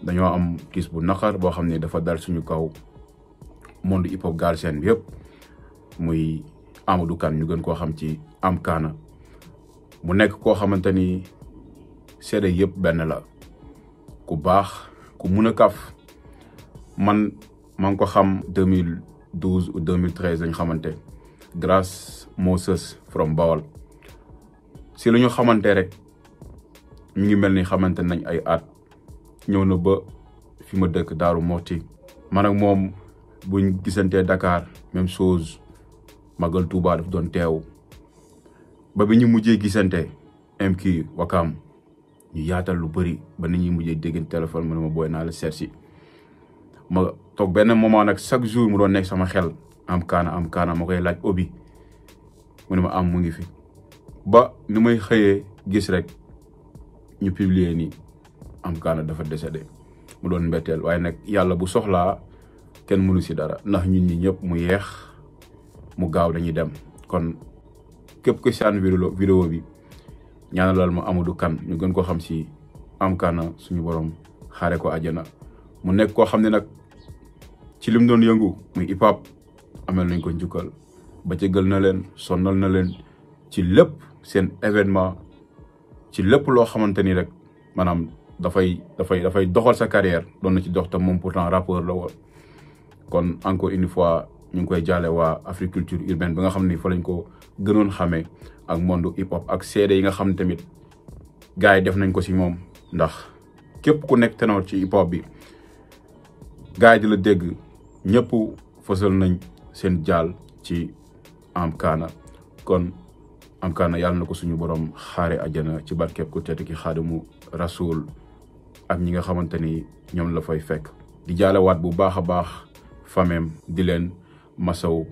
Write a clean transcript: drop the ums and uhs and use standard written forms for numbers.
dañoo am tiis bu naqar boo xam ne dafa dal suñu kaw monde hip hop Galsen bi yëpp muy Amadou Kane ñu gën koo xam ci Amkana mu nekk koo xamante ni seede yëpp benn la ku baax ku mun a kaf man maa ngi ko xam 2012 ou 2013 lañ xamante grâce Moses from Bawal si lu ñu xamante rek mi ngi mel ni xamante nañ ay at ñëw na ba fi ma dëkk Daaru Moxti man ak moom buñ gisantee Dakar même chose Magal Touba daf doon teew ba bi ñu mujjee gisante MQ Wakam ñu yaatal lu bëri ba nit ñi mujjee dégg téléphone mu ne ma booy naa la seet si ma toog benn moment nag chaque jour mu doon nekk sama xel Amkana ma koy laaj obi mu ne ma am mu ngi fi ba ni may xëyee gis rek ñu publier ni Amkana dafa décédé mu doon mbetteel waaye nag yàlla bu soxlaa kenn mënu si dara ndax ñun ñi ñëpp mu yeex mu gaaw dañuy dem kon képp ko saan vidéo bi ñaanalal ma Amadou Kane ñu gën ko xam si Amkana suñu borom xaare ko àjjana mu nekk koo xam ne nag ci lim doon yëngu muy hip hop amel nañ ko njukkal ba ca gël na leen sonnal na leen ci lépp seen événement ci lépp loo xamante ni rek maanaam dafay doxal sa carrière doon na ci dox tam moom pourtant rappeur la woon kon encore une fois ñu ngi koy jaale waa Africulture urbaine bi nga xam ni fa lañ ko gënoon xamee ak monde hip hop ak seede yi nga xam tamit gars yi def nañ ko si moom ndax képp ku nekk ténor ci hip hop bi gars yi di la dégg ñëpp fësal nañ seen jaal ci Amkana kon Amkana yàlla na ko suñu borom xaare àjjana ci barkeeb ku tedd ki Xaadimu Rasuul ak ñi nga xamante ni ñoom la fay fekk di jaalewaat bu baax a baax famem di leen masaw